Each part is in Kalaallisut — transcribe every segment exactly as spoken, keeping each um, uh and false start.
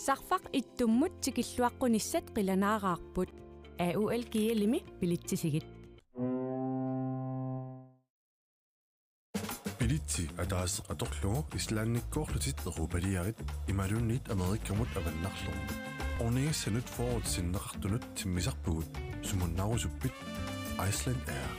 Sarfaq ittummut tikilluaqqunissat qilanaaraarput. A U L G L-imi bilitsisigit. Bilitsi ataaseq atorlugu Islandikkoorlutit europaliarit imaluunniit Amerikamut avannarlugu. Ornigassanut fyrret sinneqartunut timmisarpugut, sumunnaarusuppit? Iceland Air.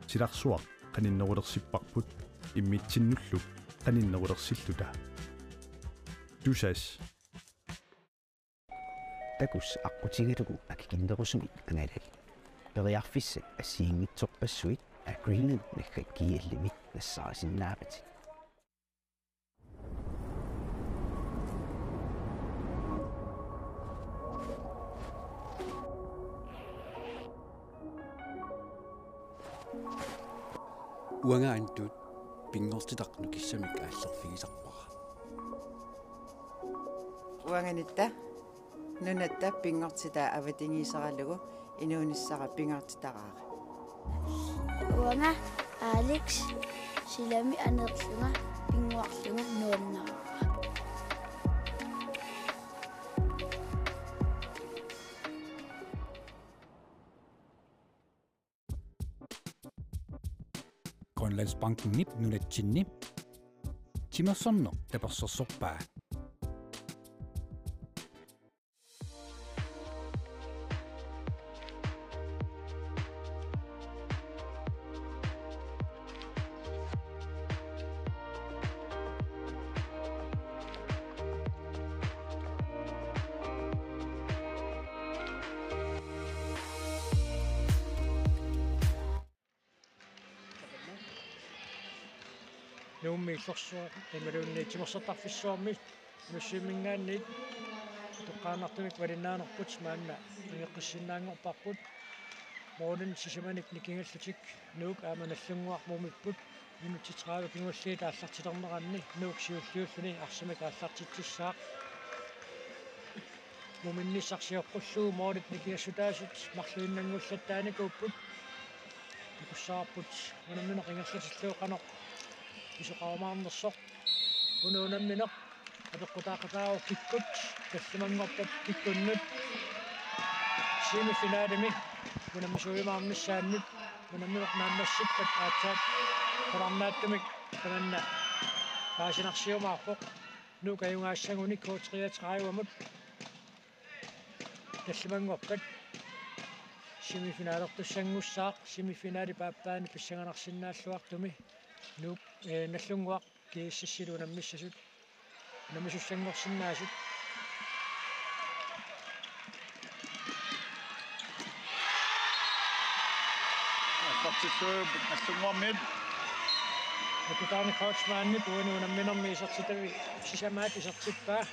Silarsuaq qaninnerulersipparput imminnullu qaninnerulersilluta. Tusass. Takuss aqqutigalugu akikinnerusumik angalal. Periarfissat assigiinngitsorpassuit Agreement naggakkiillimi nassaarisinnaavat. Uanga Antut pinngortitaq nukissamik aallerfigisarpara. Uanganitta nunatta pinngortitaa avatangiiseralugu inuunissara pingaartitaraara. Uanga Alex, silami aneerlunga pinnguarlunga nuannaraara. Grønlandsbankenip nunatsinni timersorneq tapersersorpaa. Nuummi Illorsuaq imaluunniit timersortarfissuarmi Nuussuiminngaanniit toqqaannartumik valinnaanerput maanna angeqqissinnaanngorparput. Målinik sisamanik nikingallutik Nuuk aamma Nagdlunguaq mumipput. Minutsit tredive kingulliit aallartilerneranni Nuuk siulliulluni arsamik aallartitsissaaq. Muminnissaq sioqqullugu målit nikingassutaasut marluinnanngullattaarnikuupput. Takussavarput unammineq ingerlatillugu qanoq pisoqarumaarnersoq. Una unammineq apeqqutaaqataavoq kikkut, tallimanngorpat kikkunnut semifinalimi unammisuujumaarnissaannut. Unammineq naammassippat aatsaat qularnaatsumik tamanna paasinarsiumaarpoq. Nuuk ajugaassagunik K treogtredivemut tallimanngorpat semifinalertussanngussaaq, semifinalip aappaani pissanganarsinnaalluartumi Nuuk, eh, Nagdlunguaq G S S-ilu unammissasut, unammisussanngorsinnaasut. Aallartillugu Nagdlunguarmiut. Akutaani Kreutzmannip uani unamminermi isertitavi sisamaat isertippaa.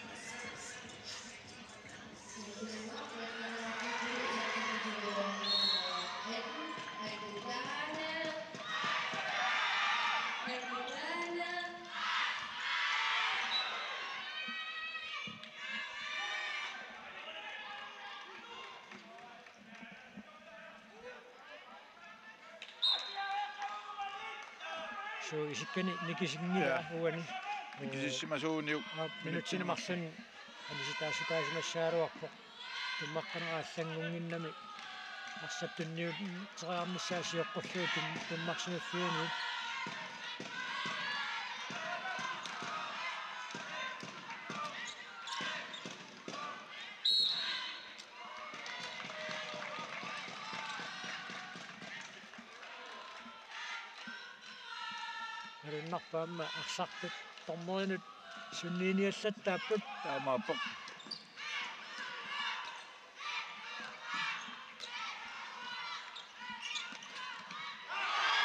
Suu, isikkani nikisinngilaa. Ja. Uani. Nikisissimasuuniuk. Aap, minutsini marlunni anisitaassutaasimassagaluarpoq. Tummaqqaneq aallanngunnginnami arsap tunniuteriarnissaa sioqqullugu tum-, tummarsimaffiuniuk. Malunnarpoq aamma arsartut dommerinut sunniiniallattaapput. Taamaappoq.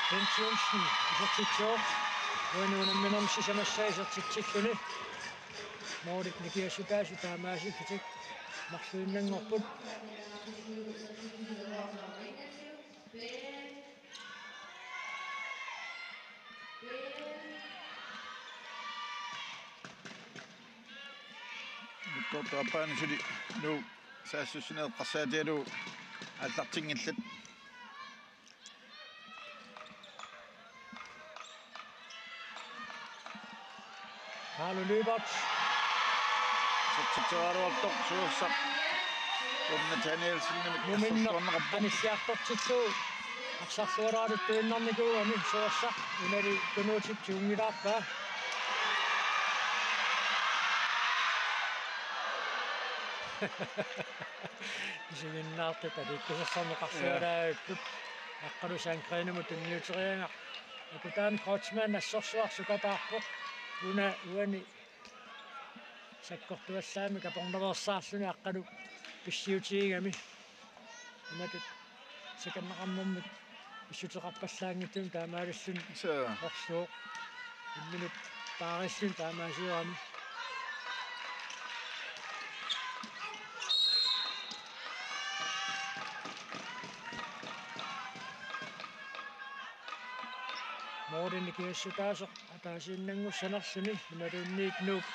Bent Johnsen isertitsivoq. Uani unamminermi sisamassaa isertitsilluni. Målit nikingassutaasut taamaasillutik marluinnanngorput. Sakkortup aappaani suli Nuuk saassussineq eqqarsaatigalugu aallartinngillat. Carlo Lyberth. Isertitseraluartoq Suursaq. Unna Danielsenimit muminneq assersuarneqarpoq. Anissiartortillugu arsarluaraaluttut innarnikuugami Suursaq. Unali Tunuutip tunngilaarpaa. Isiginnaartut aliikkusersorneqarsuaraapput. Ja. Aqqalu Sandgreenimut tunniuteriagaq. Akutaanut Kreutzmann assorsuaq sukataarpoq. Una uani sakkortuallaamik apornaveersaarluni aqqalu pissiutigigami. Imatut sikanneqarnermik pissuteqarpallaanngitsumik taamaalilluni. Suu. Orsuuq. Imminut paarilluni taamaasiorami. Målini kiassutaasoq ataasiinnanngussanerluni, imaluunniit Nuuk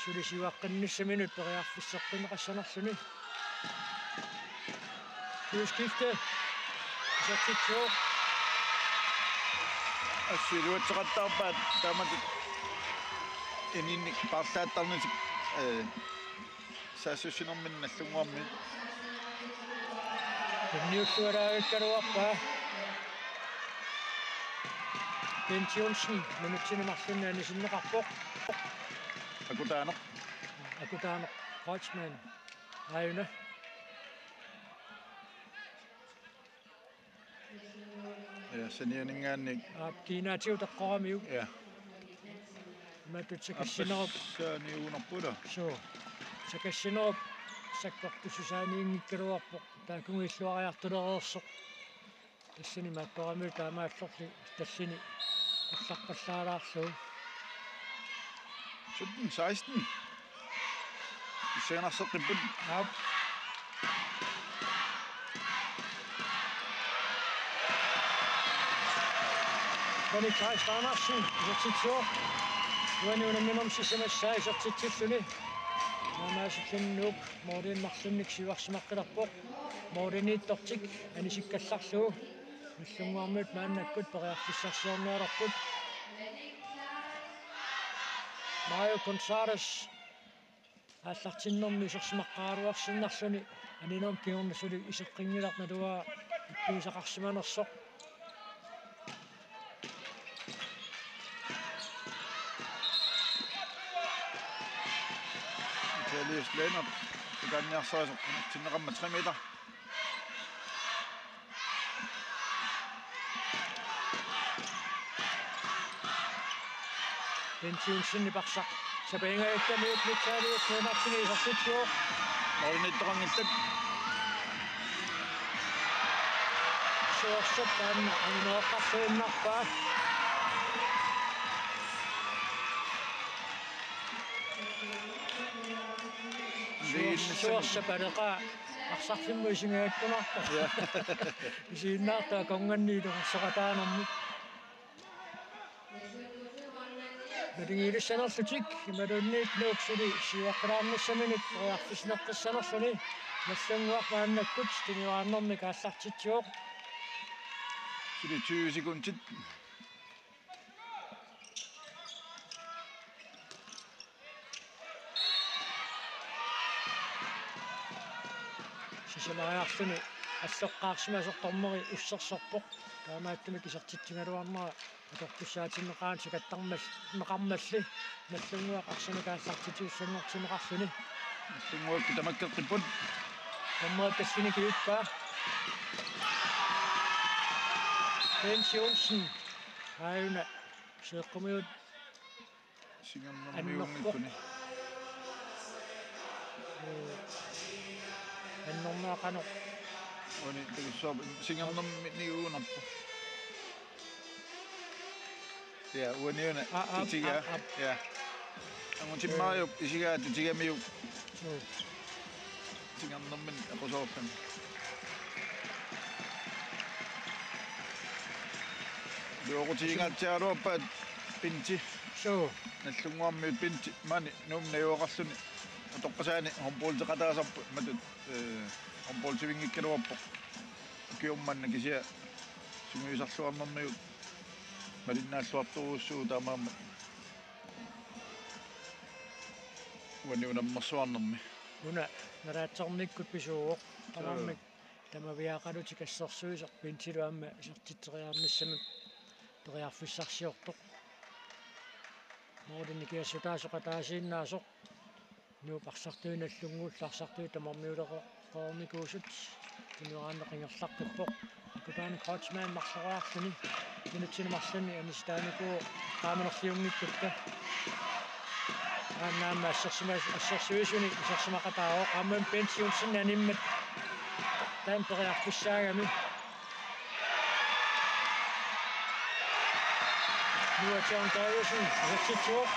suli siuaqqinnissaminut periarfisseqqinneqassanerluni. Udskifte. Isertitsivoq. Assut iluatseqattaarpaat taamatut ininnik paarlaattarnersut, ee, saassussinerminni Nagdlunguarmiut. Tunniullualaagikkaluarpaa. Bent Johnsen minutsini marlunni anisinneqarpoq. Akutaanoq. Akutaanoq Kreutzmann. Aajuna. Ja, sanianinngaanniit. Aap, kiinaatigut eqqoramiuk. Ja. Imatut sakassinnerup. Aappassaaniugunarpoq ila. Suu. Sakassinnerup sakkortussusaaniinngikkaluarpoq. Taakkununnga illuariartulereersoq. Tassani maattoramiuk taamaallorli tallini allarpallaalaarlugu. Sytten seksten. Pissanganarseqqipput. Aap. Ronny Kleist Andersen isertitsivoq. Uani unamminermi sisamassaa isertitsilluni. Taamaasilluni Nuuk målinik marlunnik siuarsimaqqilerpoq. Målimiittortik anisikkallarlugu. Nagdlunguarmiut maannakkut periarfissarsiornialerput. Mario Gonzalez aallartinnermi isersimaqqaaraluarsinnarluni aninermi kingorna suli iseqqinngilaq naluara ippiisaqarsimanersoq. Michaelis Lennert, tukanniarsarisoq, tinneqarmat tre meter. Bent Johnsen iparsaq. Sapiingajattamiuk Michaelis Lennertini isertitsivoq. Målimiittoqanngillat. Suursap taanna anguniaqqarluinnarpaa. Suursap aleqaa arsarfimmut isigigaluarpoq. Ja. Isiginnaartoq akornanniit ilungersoqataanermut. Naligiilissanerlutik imaluunniit Nuuk suli siuaqqilaarnissaminut periarfissinneqqissanerluni. Nagdlunguaq maannakkut tunioraannermik aallartitsivoq. Suli tyve sekundit. Sisamariarluni alloqqaarsimasoq dommeri ussersorpoq. Taamaattumik isertitsigaluarnera atortussaatinneqarmat sakattarmal-, neqarmalli. Nagdlunguaq arsamik aallartitiussanngortinneqarluni. Nagdlunguakkut tamakkeqqipput. Dommeri tallini kiuppaa. Bent Johnsen. Aajuna seeqqumiut. Singernermiunngikkuni. Ee, annernaaqanoq. Uani takussavarput singernerminiugunarpoq. Ja, uaniuna. Aa, aap, tutigaa. Aap, aap. Ja. Angutimmariup isigaa tutigamiuk. Suu. Singernermini aqusoorluni. Iluaqutiginngitsiaraluarpaat Benti. Suu. Nagdlunguarmiut Benti maani Nuummi najugaqarluni. Atoqqasaani håndboldeqataasarput matut, eh, håndboldivinngikkaluarpoq. Ukiormanna kisianni sungiusarluarnermigut malinnaalluartorujussuuvoq taamaammat uani unammersuarnermi. Una nalaatsornikkut pisuuvoq. Tamarmik tamaviaaqalutik assersuisoq pinsilu aamma isertitseriarnissamut periarfissarsiortoq. Målini kiassutaasoq ataasiinnaasoq. Nuup arsartuinallunnguullu arsartuit tamarmiuleqoornikuusut. Tunuaanneq ingerlaqqippoq. Akutaani Kreutzmann marloriarluni. Minutsini marlunni anisitaanikuuvoq qaamanerliunngikkutta. Aamma assersuis-, assersuisuni isersimaqataavoq. Aamma Bent Johnsen animmat taanna periarfissaagami. Noah John Davidsen isertitsivoq.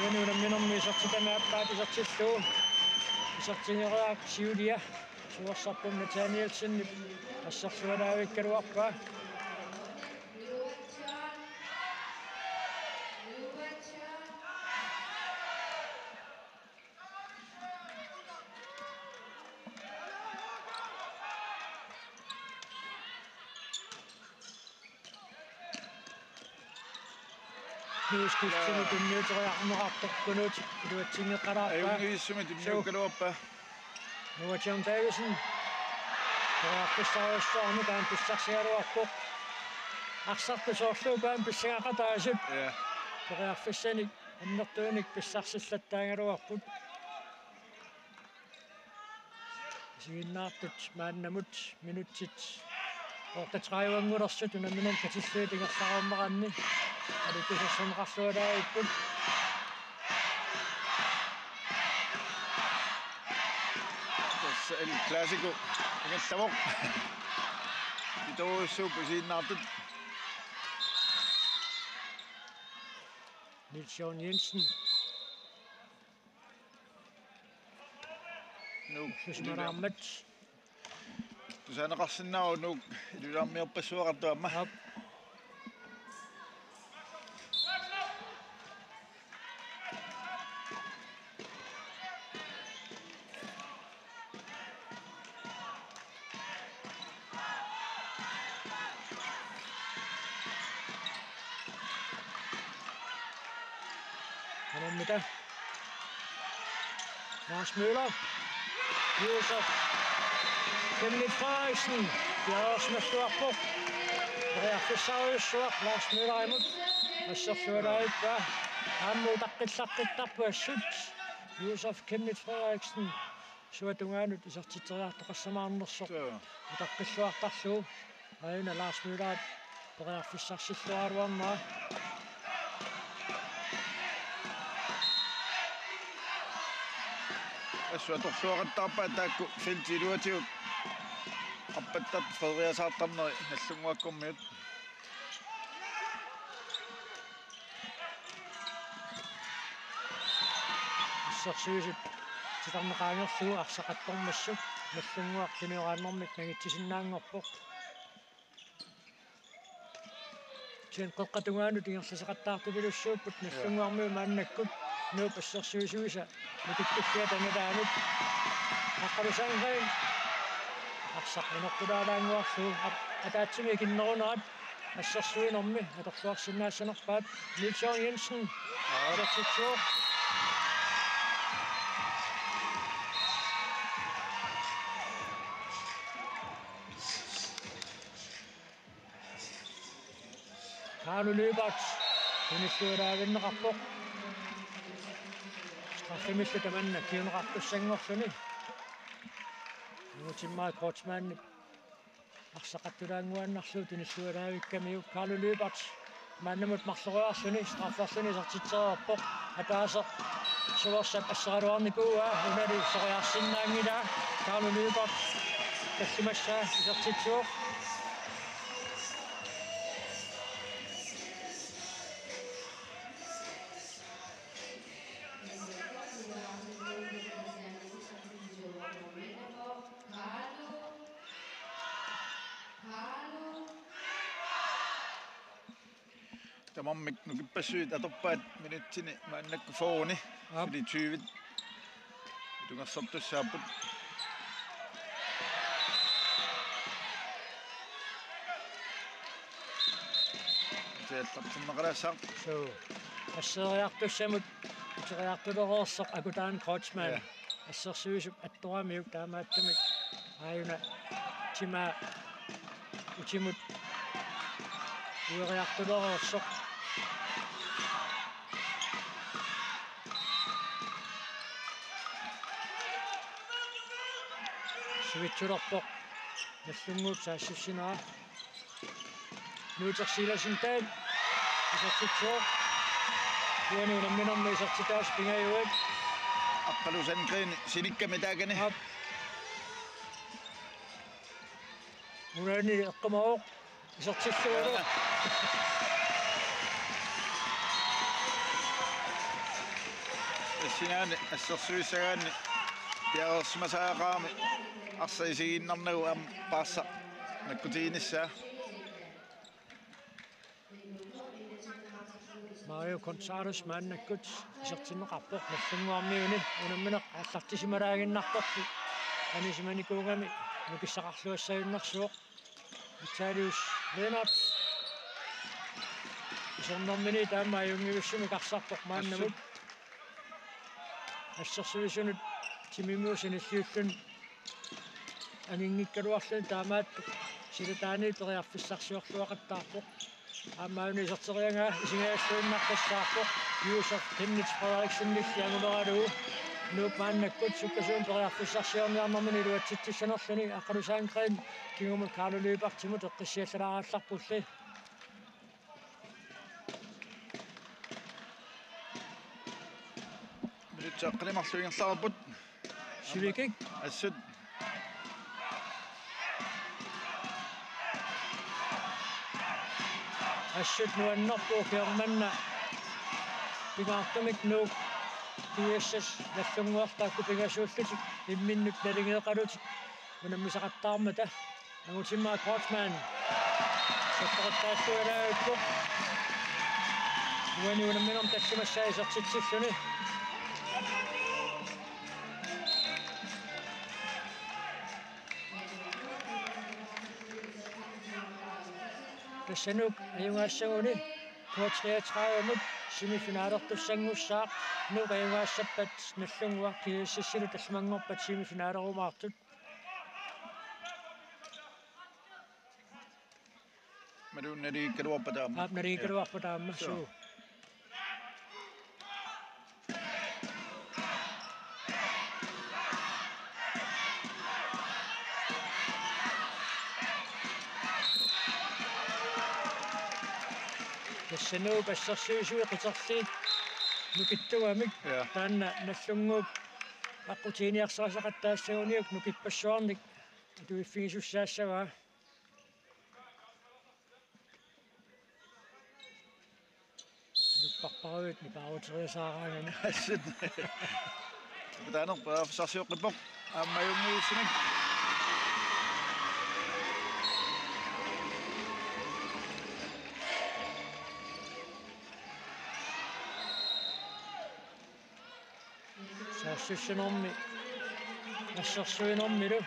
Uani unamminermi isertitami aappaat isertillugu. Isertingeruaak siulia. Suorsarput Nathanielsenip assersualaavikkaluarpaa. Nuuskilsini tunniuteriarneqartoq Kunuup iluatsingeqqalaarpaa. Ajunngitsumik tunniukkaluarpaa. Noah John Davidsen. Periarfissarujussuarnik aamma pissarsigaluarpoq. Arsartut soorlu uku aamma pissangaqataasut. Ja. Periarfissanik annertuunik pissarsillattaagaluarput. Isiginnaartut maannamut minutsit otteogtredive-anngulersut unamminermi katillugit ingerlareerneranni alukisersorneqarlualaavipput. Tassa El Clasico ingerlavoq. Itorujussuupput isiginnaartut. Niels Jørgen Jensen. Nuuk. Susimaraammat. Tusaaneqarsinnaavoq Nuuk iluliarmiorpassuaqartoq aamma. Aap. Qanormita? Lars Møller. Josef Chemnitz Frederiksen. Piareersimalluarpoq. Periarfissarujussuaq Lars Møllerimut. Assersualaavippaa. Aamma utaqqillaqqittarpoq assut. Josef Chemnitz Frederiksen. Suatungaanut isertitseriartoqassamaarnersoq. Joo. Utaqqilluartarlugu. Aajuna Lars Møller periarfissarsilluaraluarnera. Assut atorluaqattaarpaat taakku feltip iluatigut. Arpattartut frederiasaartarneri Nagdlunguakkormiut. Assersuisut titarneqaangerlugu arsaq attormassuk Nagdlunguaq tunioraannermik nangitsisinnaanngorpoq. Kisianni qeqqatungaanut ingerlaseqattaartupilussuupput Nagdlunguarmiut maannakkut Nuup assersuisuisa nukittullugit angalaanut. Aqqalu Sandgreen arsaq inortulaalaannguarlugu ap-, ataatsimik ikinnerunerat assersuinermi atorluarsinnaassanerpaat. Niels Jørgen Jensen. Aap. Isertitsivoq. Carlo Lyberth tunillualaavinneqarpoq. Straffemillu tamanna kinguneqartussanngorluni. Nuutimmaa Kreutzmannip arsaq attulaannguaannarlugu tunillualaavikkamiuk. Carlo Lyberth maannamut marloriarluni strafferluni isertitsereerpoq. Ataaseq suorsap asseraluarnikuuaa, unali soriarsinnaanngilaa. Carlo Lyberth tallimassaa isertitsivoq. Tamarmik nukippassuit atorpaat minutsini maannakkut fyrreni. Aap. Suli tyve. Tungersortussaapput. Tiallartinneqalaassaaq. Suu. Asseeriartussamut uteriartulereersoq Akutaani Kreutzmann. Ja. Assersuisup attoramiuk taamaattumik. Aajuna timaa utimut ueriartulereersoq. Sivitsulerpoq. Nagdlunguup saassussinera. Nuuter Silassendahl. Isertitsivoq. Uani unamminermi isertitaasa pingajuat. Aqqalu Sandgreen sinikkami taakani. Aap. Uani eqqumavoq. Isertillugu. Tassani assersuissagaanni piareersimasariaqarami arsaq isigiinnarnagu aamma paarsaq nakkutiginissaa. Mario Gonzalez maannakkut isertinneqarpoq Nagdlunguarmiuni, unammineq aallartisimalaaginnartorlu anisimanikuugami nukissaqarluassajunnersuaq. Vitalius Lennert. Isernermini taama ajunngivissunut arsarpoq maannamut. Assut. Assersuisunut timimiussanilliulluni anginngikkaluarluni taamaattut silataani periarfissarsiorluaqattaarpoq. Aamma una iserteriaraa isigajalluinnaqqissaarpoq Josef Chemnitz Frederiksenilli anguleralugu. Nuup maannakkut sukkasuumik periarfissarsiorniarnermini iluatsitsissanerluni Aqqalu Sandgreen kingumut Kaarlo Lyberthimut eqqissiallalaallarpulli. Minutsit aqqaneq-marluk ingerlareerput. Sivikik. Assut. Assut nuannerpoq kingorna. Pingaartumik Nuuk G S S Nagdlunguaq taakku pingasuullutik imminnut naligeeqalutik unammisaqattaarmata. Angutsimmaa Kreutzmann. Sakkortaalluilaajukku. Uani unamminermi tallimassaa isertitsilluni. Tassa Nuuk ajugaassaguni K treogtredivemut semifinalertussanngussaaq. Nuuk ajugaassappat Nagdlunguaq G S S-ilu tallimanngorpat semifinalerumaartut. Maluunniit naligiikkaluarpat aamma. Aap, naligiikkaluarpat aamma. Suu. Suu. Tassa Nuuk assersuisui qiterliit nukittugamik. Ja. Taanna Nagdlunguup aqqutiginiarsarisaqattaassaguniuk nukippassuarnik atuiffigisussaassavaa. Nupparparuit nipaaruteriasaaraangami. Assut. Taanna periarfissarsioqqippoq. Aamma ajunngivissunik. Saassussinermi assersuinermilu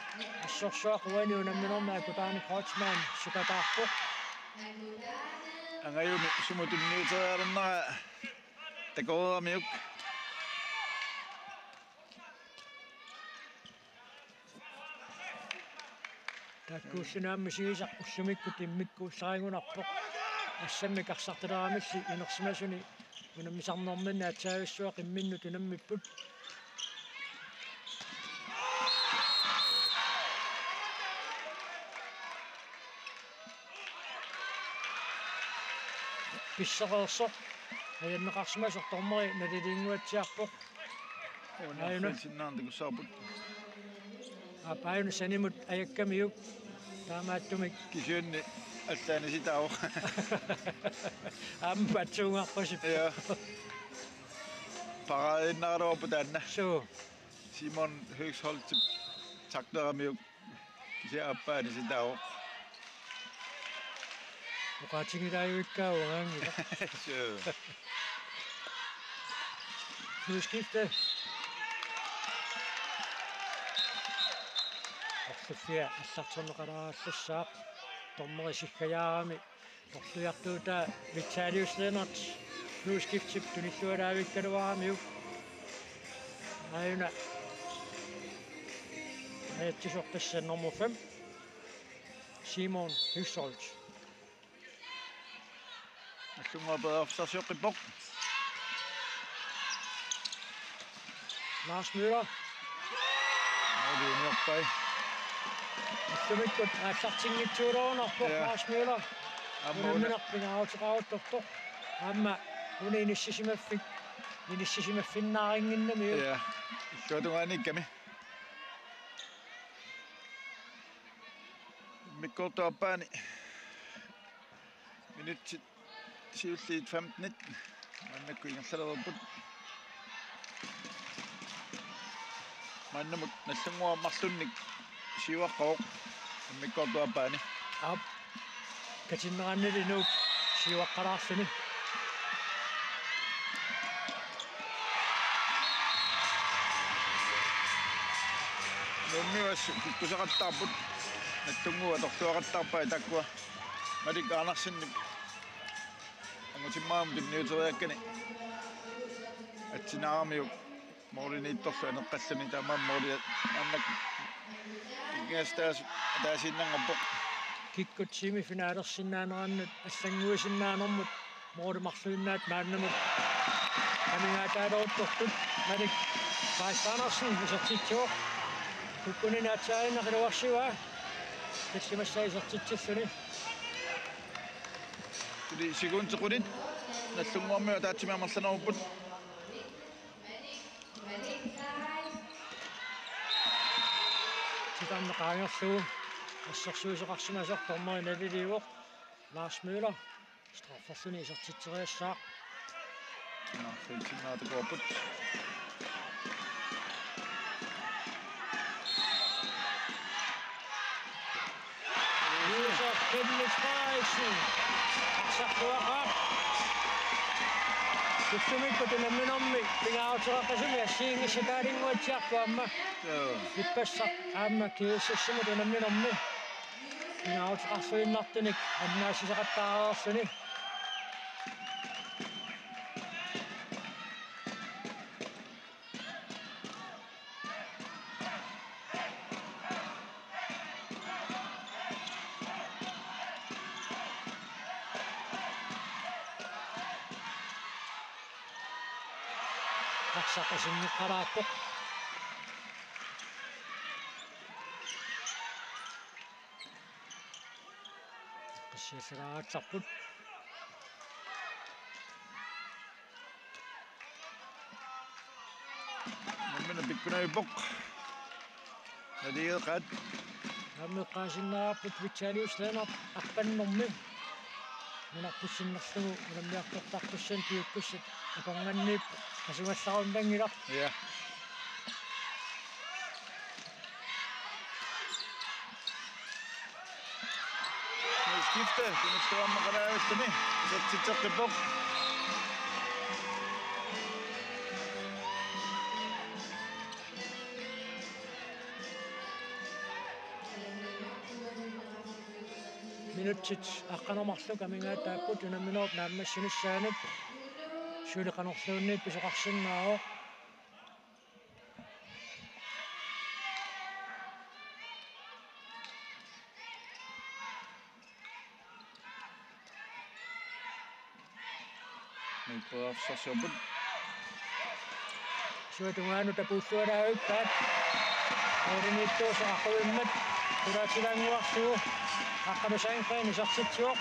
assersuaq uani unamminermi Akutaani Kreutzmann sukataarpoq. Angajumi sumut tunniuteriarnera takoreeramiuk. Taakkuulluni aamma misigisaq ullumikkut immikkuullarigunarpoq. Assammik arsartaleramilli inersimasuni unammisarnerminni aatsaavissuaq imminnut unammipput. Pissereersoq. Ajanneqarsimasoq dommeri naliliinnguatsiarpoq. Aajuna. Sinnaantakussaarput. Aap, aajuna sanimut ajakkamiuk. Taamaattumik. Kisianni allaanissitaavoq. Aamma patsuungarpasip. Ja. Paraadiinnaraluarpoq taanna. Suu. Simon Høgsholt takleramiuk. Kisianni aappaanissitaavoq. Oqaatigilaajukkaa uangaanngilaq. Suu. Udskifte. Tuffia allarterneqalaarallassaaq. Dommeri siggajaarami torluiartuutaa Vitalius Lennert, udskiftip tunillualaavikkaluaramiuk. Aajuna ajatsisoq tassa nummer fem, Simon Høsholt. Nagdlunguaq periarfissarsioqqippoq. Lars Møller. Måli uniorpai. Ullumikkut aallartinngitsoorunarpoq. Ja. Lars Møller. Aamma una. Unamminerput pingaaruteqaruttortoq. Aamma una inissisimaffik. Inissisimaffinnaarinngimmat. Ja. Illuatungaaniikkami. Immikkoortup aappaani. Minutsit siulliit femtenit maannakkut ingerlalereerput. Maannamut Nagdlunguaq marlunnik siuaqqavoq immikkoortup aappaani. Aap. Katinneranili Nuuk siuaqqalaarluni. Nuummiut assut kikkuseqattaarput. Nagdlunguaq torluaqattaarpai taakkua. Malik Andersenip angutimmaarami tunniuteriakkani atsinaaramiuk målimiittorlu aneqqalluni, taamaammat måli annak ingastaas ataasiinnanngorpoq. Kikkut semifinalersinnaanerannut allannguisinnaanermut måli marluinnaat maannamut amigaataaleruttortut. Malik Kleist Andersen isertitsivoq. Kukkunini aatsaannaq iluarsivaa. Tallimassaa isertitsilluni. Tuli sekundit qulit Nagdlunguarmiut ataatsimik amerlanerupput. Titarneq qaangerlugu assersuisoqarsimasoq dommeri naliliivoq. Lars Møller strafferluni isertitseriassaaq. Naarfiitinnaatakuapput. Josef Kenneth Frederiksen. Arsartuaqaaq. Ullumikkut unamminermi pingaaruteqaqisumik assigiinngissaq taalinnguatsiarpoq aamma. Joo. Ippassaq aamma G S S-imut unamminermi pingaaruteqarluinnartunik annaassisaqattaareerluni. Arsaq asinneqalaarpoq. Qissiassalaarallarput. Unammineq pikkunarpoq. Naligeqaat. Aamma eqqaasinnaavarput Vitalius Lennert arpannermi. Nunarput sinnerlugu unammiartortartussanik piukkussat akornanniippoq, qasugallarunanngilaq. Ja. Skifte, tunilluarneqalaarluni, isertitseqqippoq. Minutsit aqqaneq-marluk amigaataapput unamminerup naammassinissaanut, suli qanorluunniit pisoqarsinnaavoq. Periarfissarsiorput. Isuata tungaanut apuullualaavippaat. Målimiittuusoq aqquimmat qulaatilaannguarlugu Aqqalu Sandgreen isertitsivoq.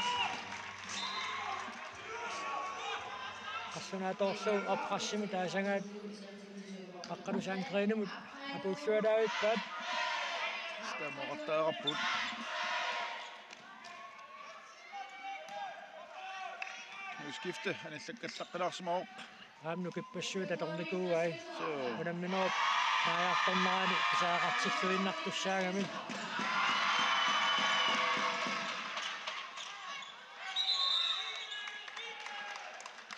Qallunaatoorlugu oppressimi taasagaat Aqqalu Sandgreenimut apuullualaavippaat. Tamoqattaaraput. Udskifte anillakkallarsimasoq. Aamma nukippassuit atornikuuai. Suu. Unamminerup naajartornerani pisariaqartilluinnartussaagami.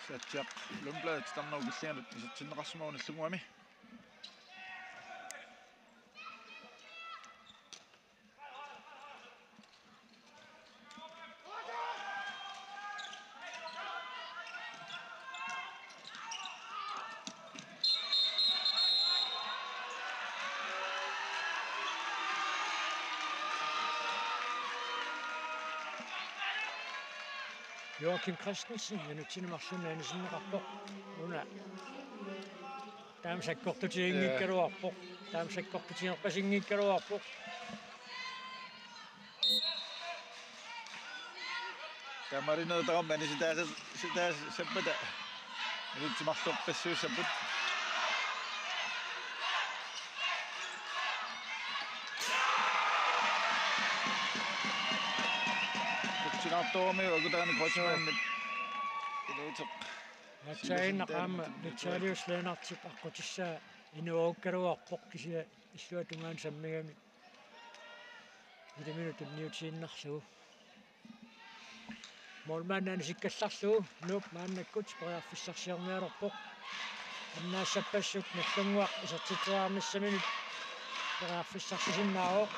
Satsiaq Lundblad titarnerup killinganut isertinneqarsimavoq Nagdlunguami. Joachim Christensen, minutsini marlunni anisinneqarpoq. Una. Taama sakkortutiginngikkaluarpoq. Taama sakkortutigerpasinngikkaluarpoq. Taamaaliorutamik anisitaasa-, sitaas-, sappata. Minutsit marluk passuussapput. Tutsinaartuumi ukutaani Kreutzmannip iluuteq. Aatsaannguaq aamma Vitaly Lennartip aqqutissaa inuukkaluarpoq kisianni illuatungaani sammigami. Iliminut tunniutiinnarlugu. Målmandi anisikkallarlugu Nuuk maannakkut periarfissarsiornialerpoq. Annaassappassuit Nagdlunguaq isertitseriarnissaminut periarfissarsisinnaavoq.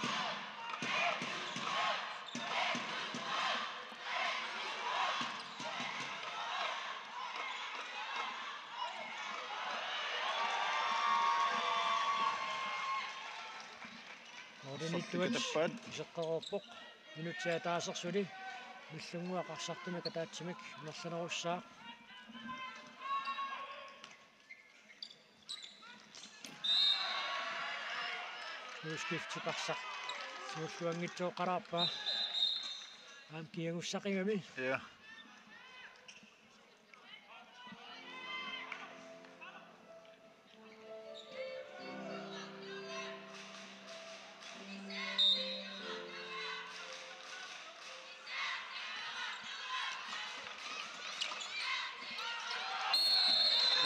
Målimiittuat iseqqeroorpoq. Minutsit ataaseq suli Nagdlunguaq arsartumik ataatsimik amerlanerussaaq. Udskiftip arsaq siulluanngitsooqalaarpaa. Aamma kiagussaqigami. Ja.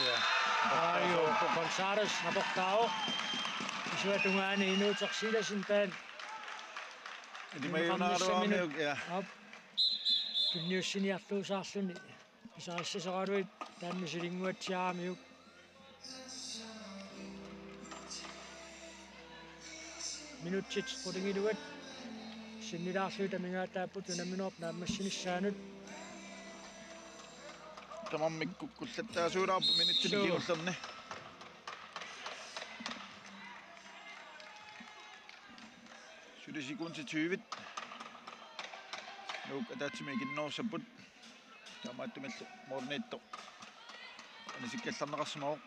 Ja. Aajuku Gonzalez aportaavoq. Isuatungaani Inuuteq Silassen taanna. Ilimajunaaruamiuk, ja. Aap. Tunniussiniartuusaarluni. Pisariaqarluinnarlugu taanna misilinnguatsiaramiuk. Minutsit qulingiluat sinnilaarlugit amigaataapput unamminerup naammassinissaanut. Tamarmik kukkullattaasuulaarput minutsini. Suu. Kingullerni. Suli sekundit tyve. Nuuk ataatsimik ikinnerussapput. Taamaattumillu målimiittoq anisikkallarneqarsimavoq.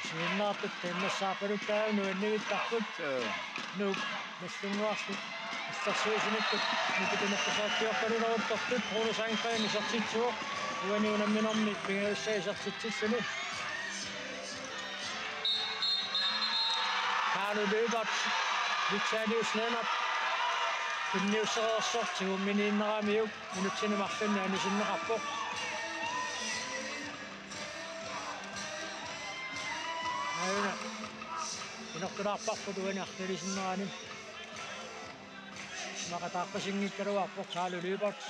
Siunnaartut qiimmassaarpaluttaa nuanniittarput. Joo. Nuuk Nagdlunguarlu illersuisunikkut nikitimeqqusaattiorpaluleruttortut Ole Sandgreen isertitsivoq. Uani unamminermi pingajussaa isertitsilluni. Carlo Lyberth, Vitaly Lennart tunniussereersoq tigumminiinnaramiuk minutsini marlunni anisinneqarpoq. Aajuna. Inortulaarparput uani arfinilinnerani. Imaqataarpasinngikkaluarpoq Carlo Lyberth.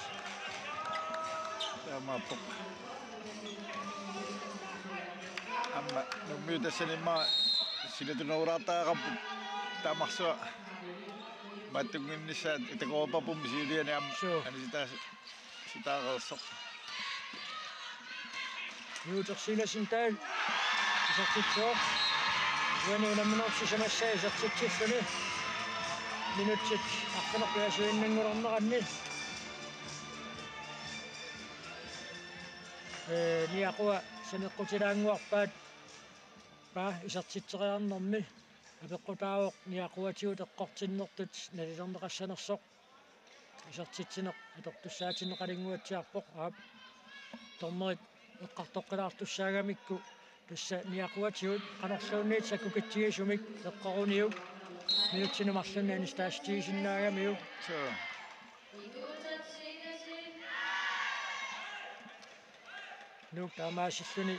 Taamaappoq. Aamma Nuummiut tassaniimmat silatunerulaartariaqarput taamarsuaq. Mattunnginnissaat itakoorparput misiliani aamma. Suu. Anisitaas-, sitaareersoq. Juuter Silassen taanna isertitsivoq. Uani unamminerup sisamassaa isertitsilluni. Minutsit arfineq-pingasunngorneranni. Ee, niaqua saneqqutilaannguarpaat paa isertitseriarnermi. Apeqqutaavoq niaquatigut eqqortinnertut nalilerneqassanersoq. Isertitsineq atortussaatinneqalerniatsiarpoq, aap. Dommerit eqqartoqqilaartussaagamikku tassa niaquatigut qanorluunniit sakkukitsigisumik eqqoruniuk minutsini marlunni anistaassutigisinnaagamiuk. Suu. Nuuk taamaasilluni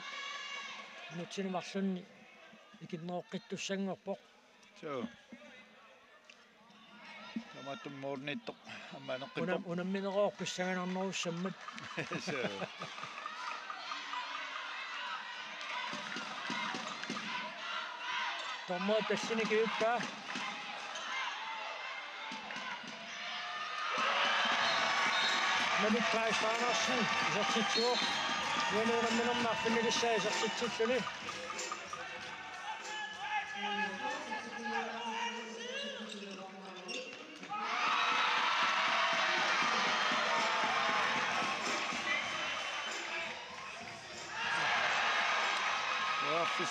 minutsini marlunni ikinneroqqittussanngorpoq. Suu. Taamaattumik målimiittoq aamma aneqqippoq. Unam-, unammineroorput pissanganarnerussammat. Suu. Dommerit tassani kivippaa. Malik Kleist Andersen isertitsivoq. Uani unamminermi arfinilissaa isertitsilluni.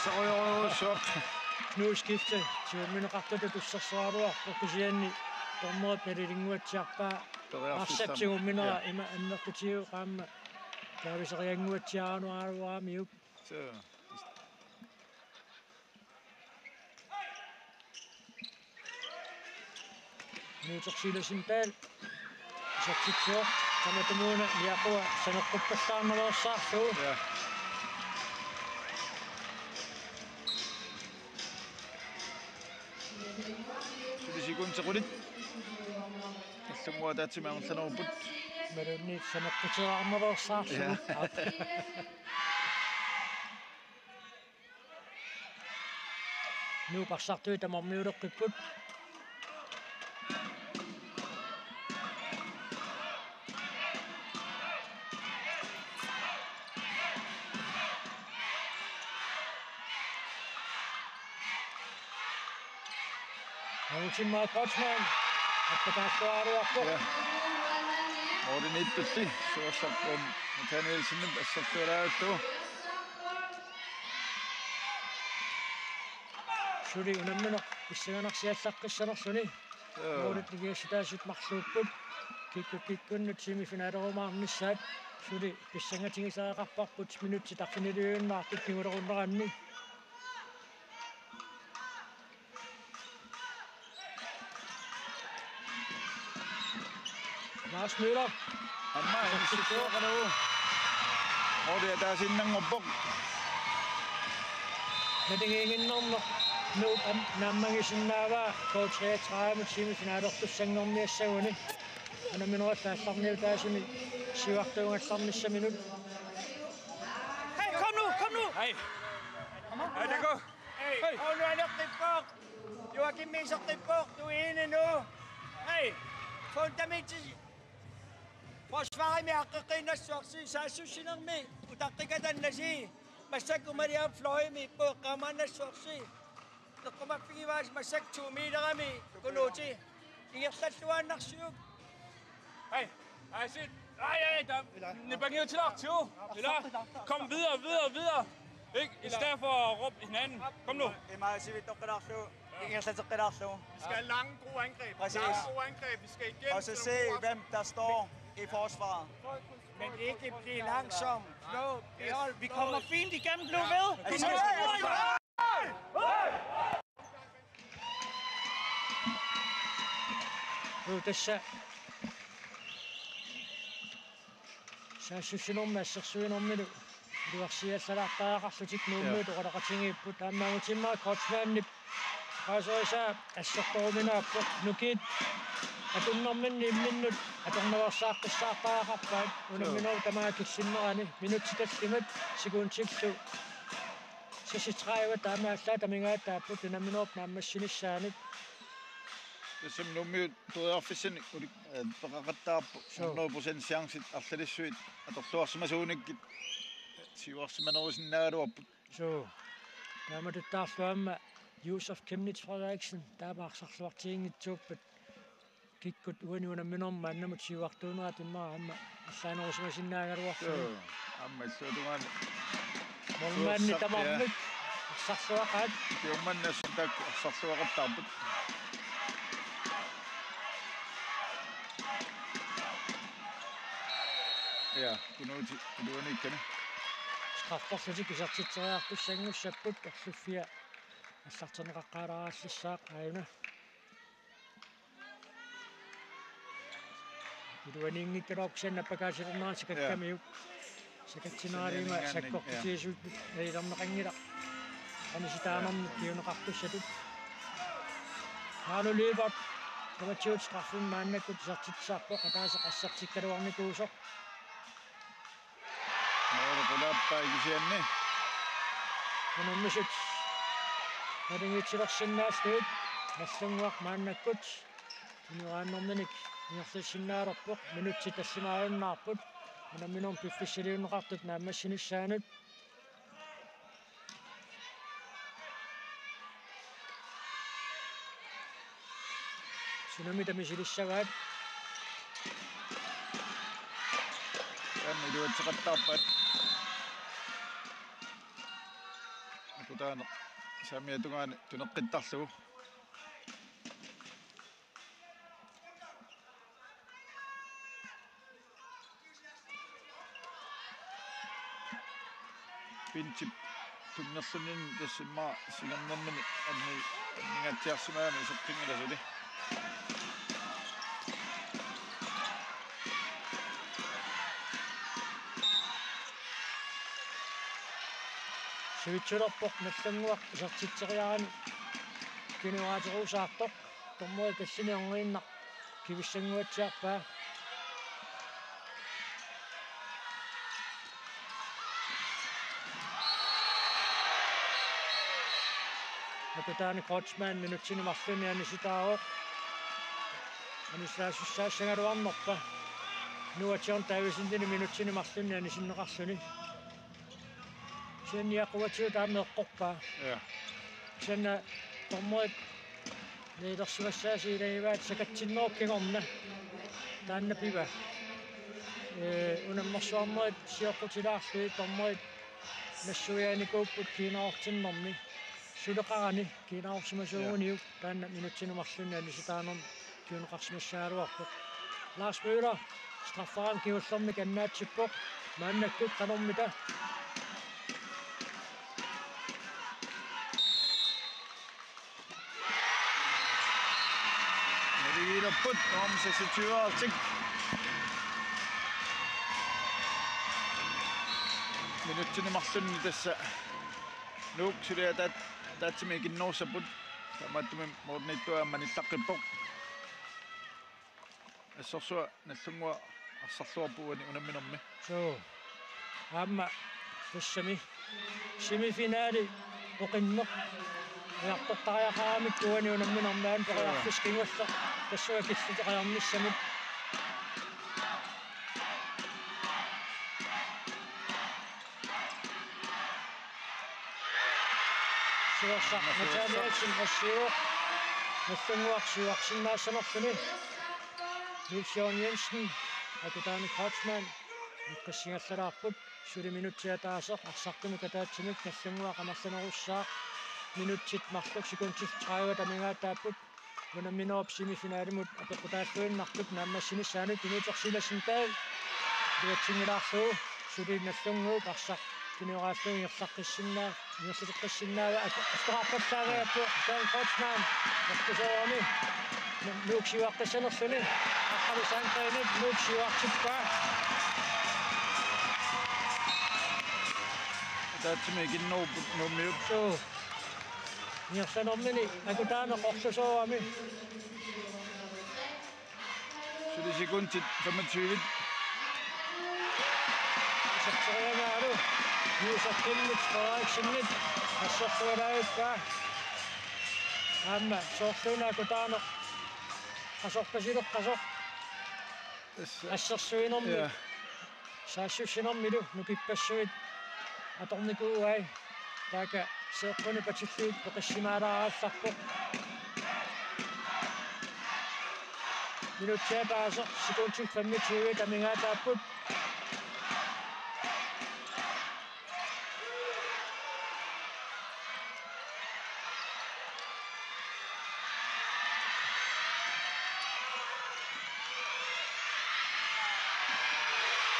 Oj, oj, oj, så. Knude skifte. Siummineqartutut tussersuaruarpoq kisianni dommerit nalilinnguatsiarpaa. Periarfissam. Arsap tigumminera, ja, ima annertutigiuk aamma. Kaaviseriannguatsiaraluaraamiuk. Så. Nuutersiilasintaal. Isertitsivoq. Tamatumuuna Niaqua saneqquppallaarnersaarlugu. Ja. Suli sekundit qulit. Allannguaq ataatsimik amerlanerupput. Imaluunniit saneqquteqarnersaarlugu. Ja. Nuup arsartui tamarmiuleqqipput. Aamma Tim Mark Hodgman. Appakaalluaruarpoq. Ja. Morten Ittulli. Suorsaqqum Nathanielsenip assertualaarlugu. Suli unammineq pissanganarsiallaqqissanerluni. Joo. Nuulitsigiassutaasut marluupput. Kikkut kikkunnut semifinalerumaarnissaat. Suli pissangatigisariaqarparput minutsit arfiniliunnaartut kingulerunneranni. Lars Møller. Aamma inissikkuaqalugu. Måli ataasiinnanngorpoq. Naligiiginnarneq Nuuk am-, naammagisinnaavaa K treogtredive semifinaleertussanngorniassaguni. Unamminerup aallarniutaasuni siuartuugallarnissaminut. Hey, kom nu, kom nu! Hey. Hey, der går. Hey. Hey. Hold nu, han er på. Joakim Meiser på. Du er inde nu. Hey. Fundamentet. Forsvarimi aqqeqqiinnassuarsi saassussinermi utaqqikatannasi. Massakkut Maria Fløjimi eqqaamaannassuarsi. Eqqumaffigivaasi massakkut to meterimi Kunuuti. Ingerlalluaannarsiuk. Hey, I see. Ej, ej, der, nipangiutilaartigu. Eller, kom videre, videre, videre. Ikke? I stedet for at råbe hinanden. Kom nu. Imaasivittoqqilaarlugu, ingerlateqqilaarlugu. Vi skal have lange, gode angreb. Præcis. Lange, gode angreb. Vi skal igennem. Og så se, hvem der står i forsvaret. Men ikke blive langsom. Blå, behold, vi kommer fint igennem, bliv ved. Ja. Uu, tassa saassussinermi assersuinermilu iluarsiallalaartariaqarlutik Nuummiut, ja, oqaloqatigiipput. Aamma Angutimiit Kreutzmannip paaserisaa assortoruminaappoq. Nukiit atunnerminni imminnut atornaveersaaqqissaartariaqarpaat. Unamminerup tamaat killinnerani minutsit tallimat sekundillu seksogtredive, taamaallaat amigaataapput unamminerup naammassinissaanut. Tassami Nuummiut periarfissanik ulik, eh, peqaqattaarpoq. Suu. Hundrede procent chancit arlalissuit atorluarsimasuunikkit siuarsimanerusinnaagaluarput. Suu. Taamatuttaarlu aamma Josef Chemnitz Frederiksen taama arsarluartiginngitsuuppat. Kikkut uani unamminermi maannamut siuartuunerat immaqa aamma allaanerusimasinnaagaluarlugu. Joo, aamma illuatungaani. Målmandit, ja, tamarmik arsarluaqaat. Ukiummannassut taakku arsarluaqattaarput. Ja, Kunuuti iluaniikkani. Strafferlutik isertitseriartussanngussaapput, orluffia aallartinneqaqqaalaarallassaaq aajuna. Iluaniinngikkaluarpoq kisianni appakaasiternera sakakkamiuk. Sakatsineralima sakkortutigisut nalilerneqanngilaq. Anisitaanermut, ja, kiuneqartussatut. Malu Lyberth. Tamatsiut straffimik maannakkut isertitsisarpoq, ataaseq assertikkaluarnikuusoq. Måli qulaappai kisianni. Unammisut naligiitsilersinnaallugit Nagdlunguaq maannakkut ineraannerminik ingerlassinnaalerpoq, minutsit tallimaajunnaarput. Unamminermi piffissaliunneqartut naammassinissaanut. Sunamita misilissavaat. Taanna iluatseqattaarpaat. Taanna saamiata tungaani tuneqqittarlugu. Pinchip tunnerluni tassa immaqa singernermini anni-, anninngaatsiarsimagami iseqqinngilaq suli. Sivitsulerpoq Nagdlunguaq isertitseriarani kinguaaterusaartoq. Dommerit tallini orniinnaq kivissannguatsiarpaa. Akutaani Kreutzmann minutsini marlunni anisitaavoq. Anisaasussaassangaluarnerpa. Nuatsiorn Davidsenini minutsini marlunni anisinneqarluni. Kisianni aquatigut taama eqqorpaa. Ja. Kisianni dommerit niilersimassaasi ilagivaat sakatsinnerup kingorna. Taanna piva. Ee, unammersuarnerit sioqqutilaarlugit dommerit nassuiaanikuupput kiinaartinnermi. Suleqarani kiinaarsimasuuguniuk. Ja. Taanna minutsini marlunni anisitaanermi kinguneqarsimassagaluarpoq. Lars Møller, strafferaamip kingullermi kannaatsippoq, maannakkut qanormita. Naligiilerput, nummer seksogtyve-artik. Minutsini marlunni tassa Nuuk suli ataat-, ataatsimik ikinnerussapput. Taamaattumik målimiittoq aamma anillaqqippoq. Assersuaq Nagdlunguaq arsarluarpoq uani unamminermi. Suu. Aamma tassami semifinali oqinneq. Ujartortariaqaramikku uani unamminermi aamma periarfissaq kingulleq. Tassunga killileqajarnissamut. Siuarsaq Nathanielsen assiuvoq. Nagdlunguaq siuarsinnaassanerluni. Niels Jørgen Jensen, Akutaani Kreutzmann, eqqissingallalaarput, suli minutsit ataaseq arsartumik ataatsimik Nagdlunguaq amerlanerussaaq, minutsit marluk sekundit tredive amigaataapput. Unamminerup semifinalimut apeqqutaalluinnartup naammassinissaanut Inuuteq Silassintaal iluatsinngilaarlugu suli Nagdlunguup arsaq tunioraallugu ingerlaqqissinnaa-, ingerlateqqissinnaava ak-, afterarpallaagajappoq Søren Kreutzmann. Nagdlunguup Nuuk siuaqqissanerluni. Aqqalu Sandgrenip Nuuk siuartippaa. Ataatsimik ikinnerupput Nuummiut. Suu. Ingerlanermini Akutaani qorlusoorami. Suli sekundit femogtyve. Iserteriagaalu Josef Kimmich Frederiksenip assersualaavippa. Aamma soorluuna Akutaani qasorpasileqqasoq. Tassa. Assersuinermi. Ja. Saassussinermilu nukippassuit atornikuuai. Taakku seeqquni patillugit peqissimaalaarallarpoq. Minutsit ataaseq sekundit femogtyve amigaataapput.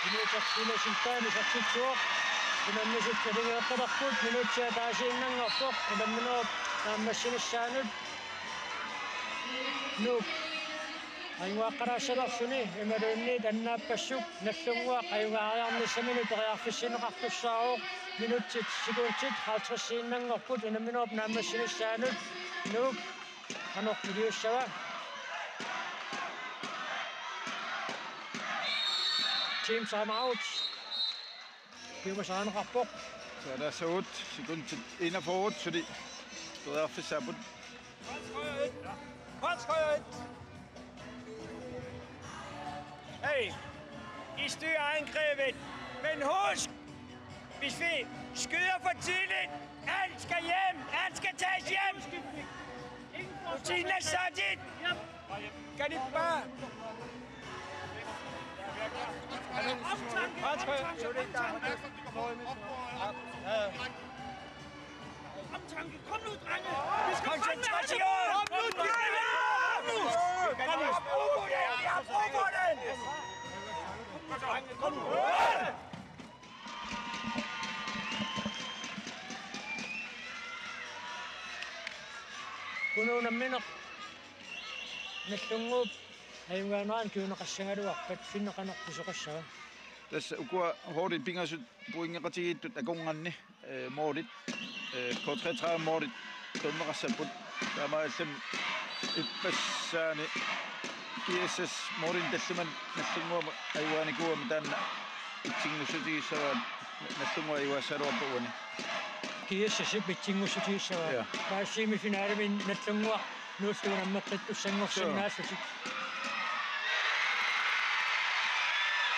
Inuuteq Silassintaani isertitsivoq. Unammisut naligeeqqalerput minutsit ataasiinnanngorpoq. Unamminerup naammassinissaanut Nuuk ajugaaqqalaassanerluni imaluunniit annaappassuk Nagdlunguaq ajugaariarnissaminut periarfissinneqartussaavoq. Minutsit sekundit halvtredsiinnanngorput unamminerup naammassinissaanut. Nuuk qanoq iliussava? Team time out. Piumasarineqarpoq. Saalaassavut sekundit enogfyrre suli periarfissaapput. Hey, I styrer angrebet, men husk, hvis vi skyder for tidligt, alt skal hjem, alt skal tages hjem. Rutinen er sat ind. Kan I bare... Optanke, optanke, optanke. Ja, ja. Kom nu, drenge! Vi skal fandme have det! Kom nu, drenge! Kom nu! Kom nu! Kom nu! Kom nu! Kun unammineq Nagdlunguup ajugaaneranik kinguneqassagaluarpat, Finni qanoq pisoqassava? Tassa ukua holdit pingasut pointeqatigiittut akornanni, eh, målit, eh, K treogtredive målit tunneqassapput. Taamaalilluni ippassaani G S S målinik tallimanik Nagdlunguamut ajugaanikuugami taanna itsinngussutigissavaat, Nagdlunguaq ajugaassaagaluarpoq uani. G S S-ip itsinngussutigissavaat. Ja. Taava semifinalimi Nagdlunguaq Nuullu unammeqqittussanngorsinnaallutik.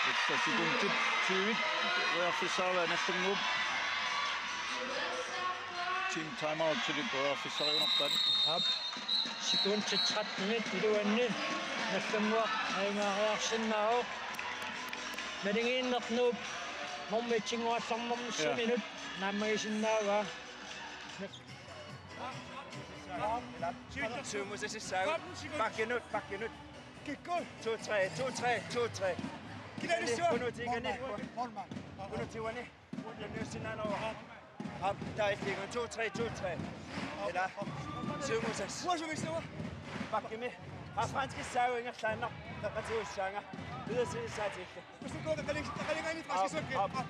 Tassa sekundit tyve periarfissaraat Nagdlunguup. Team timeout-ilik periarfissariunarpaat. Aap. Sekundit tretten iluanni Nagdlunguaq ajugaariarsinnaavoq. Naligiinneq Nuup nummer et-innguallarnermissaminut naammagisinnaavaa. Syvmut sissaagut. Bakkinut, bakkinut. Kikkut. To tre, to tre, to tre. Kinaalissuaq. Unutigani. Målmand. Unutiuani. Unutiuani. Hap, taitigun. To tre, to tre. Ila. Syvmut sissaagut. Uasumissua. Bakkimi. Ha, franskissaagut ingerlaannaq. Taqatiussaanga. Videresendelse til. Usukuuta qaling-, qalingaanit franskissuakkit. Hap, hap.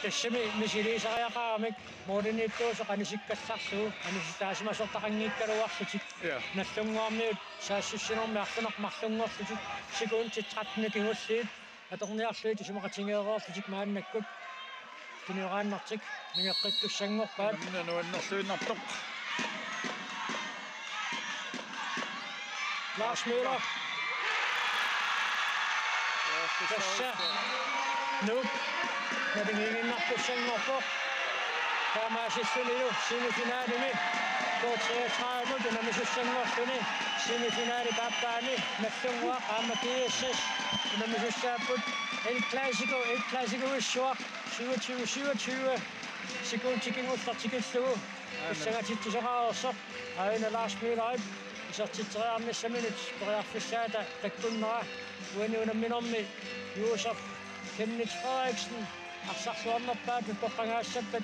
Tassami misiliisariaqaramik målimiittuusoq anisikkallarlugu anisitaasimasortaqanngikkaluarlutik. Ja. Nagdlunguarmiut saassussinermi arfineq-marlunngorlutik sekundit tretten kingulliit atorniarlugit isumaqatigeereerlutik maannakkut tunioraannartik nangeqqittussanngorpaat. Nammineq nuannerluinnartoq. Lars Møller. Tassa Nuuk naligiinnartussanngorpoq. Taamaasillunilu semifinalimi K treogtredive unammisussanngorluni, semifinalip aappaani Nagdlunguaq aamma G S S unammisussaapput. El Clasico, El Clasicoissuaq syvogtyve syvogtyve, sekundit kingulliit tikillugu. Aana. Pissangatsitsisoqareersoq aajuna Lars Møllerip isertitseriarnissaminut periarfissaata takkunnera. Uani unamminermi Josef Kenneth Frederiksen arsarluarnerpaatut toqqagaassappat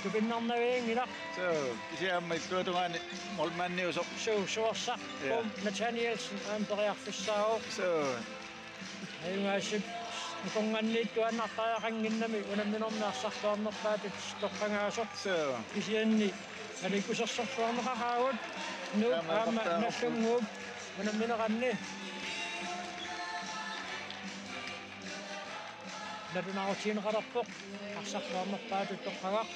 tupinnarnavianngilaq. Suu, kisianni aamma illuatungaani målmandiusoq. Suu, suorsaq. Ja. Bo Nathanielsen aamma periarfissaavoq. Suu. Ajugaasut akornanniittuaannartariaqannginnami unamminermi arsarluarnerpaatut toqqagaasoq. Suu. Kisianni aliikkusersorluarneqaqaagut Nuuk aamma Nagdlunguup unammineranni. Nalunaarutigineqalerpoq arsarluarnerpaatut toqqagaq.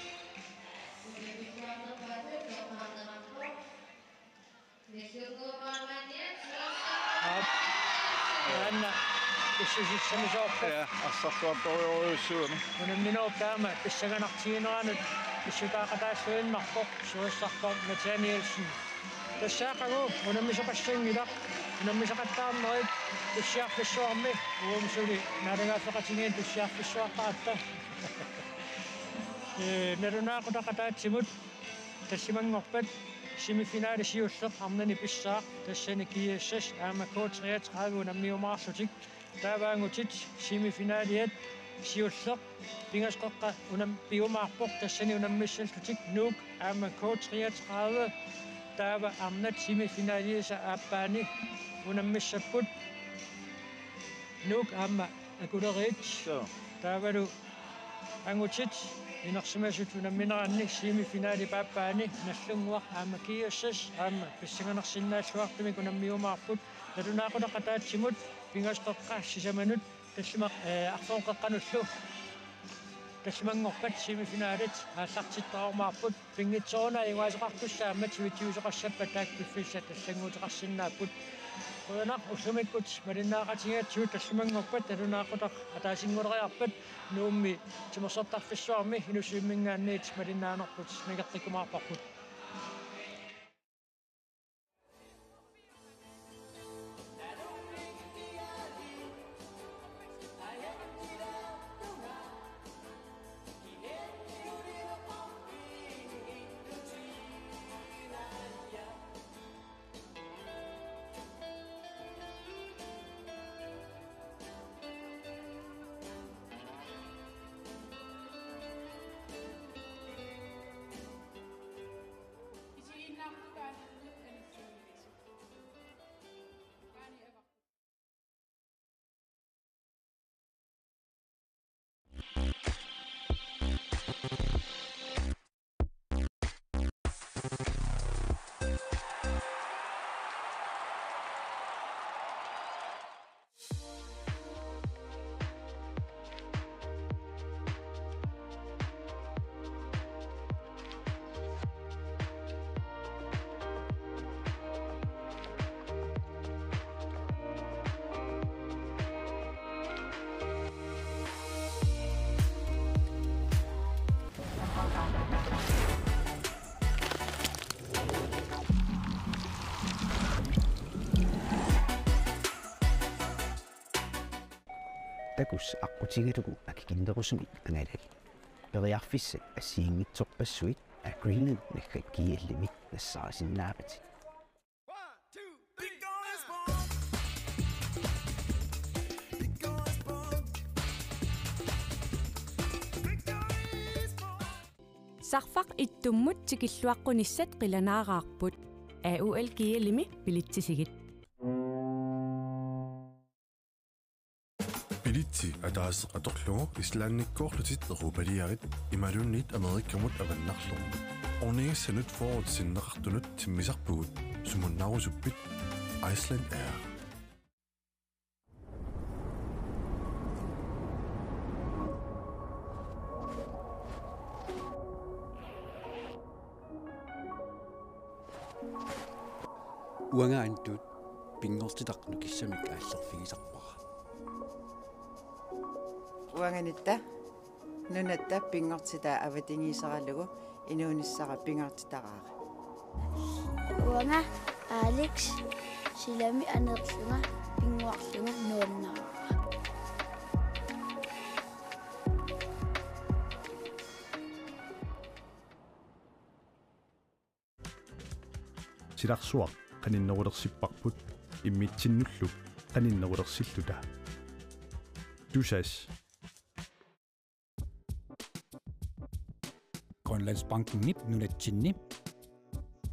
Aap. Taanna pissusissamisoorpoq. Ja, arsarluartorujussuugami. Unamminerup taama pissanganartigineranut pissutaaqataalluinnarpoq suassarpoq Nathanielsen. Tassa aqagu unammisoqassanngilaq, unammisoqattaarnerit tussiarfissuarmi, uagut suli naalagaaffeqatigiit tussiarfissuaqqaratta. Ee, nalunaaqutaq ataatsimut tallimanngorpat semifinali siulleq arnani pissaaq, tassani G S S aamma K treogtredive unammiumaarlutik. Taava angutit semifinaliat siulleq pingasut qeqqa unam-, piumaarpoq, tassani unammissallutik Nuuk aamma K treogtredive. Taava arnat semifinaliisa aappaani unammissapput Nuuk aamma Akuleriit. Suu. Taavalu angutit inersimasut unammineranni semifinalip aappaani Nagdlunguaq aamma G S S aamma pissanganarsinnaalluartumik unammiumaarput. Nalunaaqutaq ataatsimut pingasut qeqqa sisamanut tallimaq, ee, arfineq-qeqqanullu tallimanngorpat semifinalit aallartittarumaarput. Pinngitsooruna ajugaasoqartussaammat sivitsuisoqassappat taakku piffissat allannguuteqarsinnaapput. Qujanaq ullumikkut malinnaaqatigigatsigut. Tallimanngorpat nalunaaqutaq ataasinnguuleriarpat Nuummi timersortarfissuarmi Inussivimminngaanniit malinnaanerput nangeqqikkumaarparput. takuss aqqutigalugu akikinnerusumik angalal. Periarfissat assigiinngitsorpassuit Agreement naggat G L-imi nassaarisinnaavat. Sarfaq ittummut tikilluaqqunissat qilanaaraarput. A U L G L-imi bilitsisigit. Bilitsi ataaseq atorlugu Islandikkoorlutit Europaliarit imaluunniit Amerikamut avannarlugu. Ornigassanut fyrre sinneqartunut timmisarpugut, sumunnaarusuppit? Iceland Air. Uanga Antut pinngortitaq nukissamik aallerfigisarpara. Uanga Nitta nunatta pinngortitaa avatangiiseralugu inuunissara pingaartitaraara. Uanga Alex silami aneerlunga pinnguarlunga nuannaraara. Silarsuaq qaninnerulersipparput immitsinnullu qaninnerulersilluta. Tusass. Grønlandsbankenip nunatsinni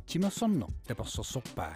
timersorneq tapersersorpaa.